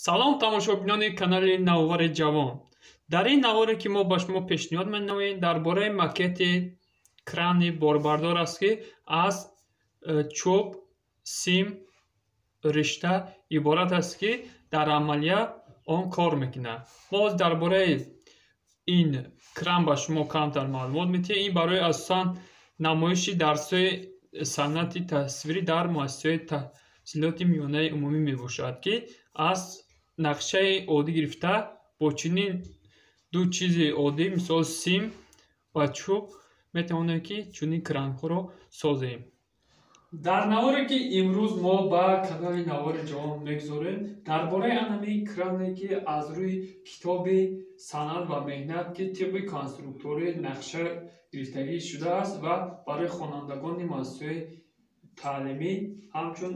Салом тамошобинони канали Навовари Ҷавон. Дар ин наворе ки мо ба шумо пешниҳод менамоем, дар бораи макети крани борбардор аст, ки аз чӯб, сим, ришта иборат аст, ки дар амалия он кор мекунад. Мо дар бораи ин кран ба шумо камтар маълумот медиҳем. Ин барои асосан намоиши дарсҳои санъати тасвирӣ дар муассисаҳои таҳсилоти миёнаи умумӣ мебошад, ки аз нақшаи оддӣ гирифта бо чунин ду чизи оддӣ, мисол сим ва чӯб, метавонем, ки чунин кранҳоро созем. Дар наворе ки имрӯз мо ба канали Навори Ҷавон мегузорем, дар бораи анами кране, ки аз рӯи китоби санъат ва меҳнат, ки тибқи конструкторӣ нақша гирифтагӣ шудааст ва барои хонандагони муассисаҳои таълимӣ ҳамчун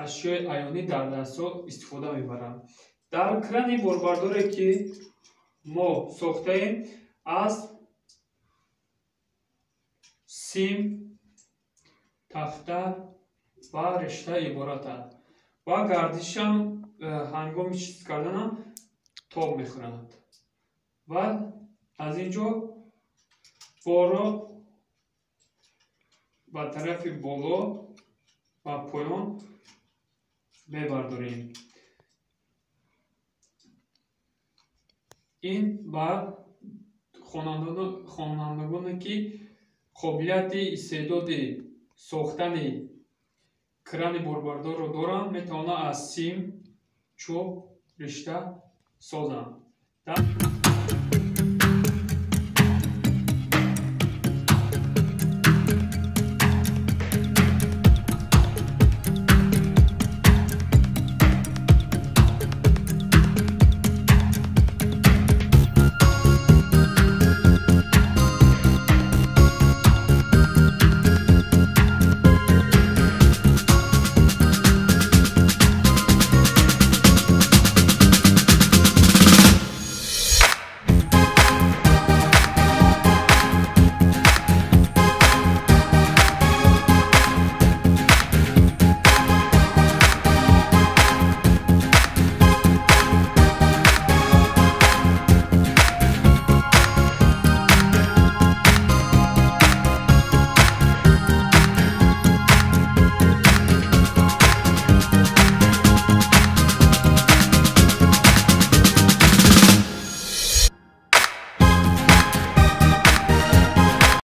ашёи аёнӣ дар дарсҳо истифода мебаранд. Дар крани борбардоре ки мо сохтаем, аз сим, тахта ва ришта иборатанд ва гардишам ҳангоми чиз карданам тоб мехӯранд ва аз ин ҷо борро ба тарафи боло ва поён мебардорем. Ин ба хонандагоне ки қобилияти истеъдоди сохтани крани борбардорро доранд, метавонанд аз сим, чӯб, ришта созанд.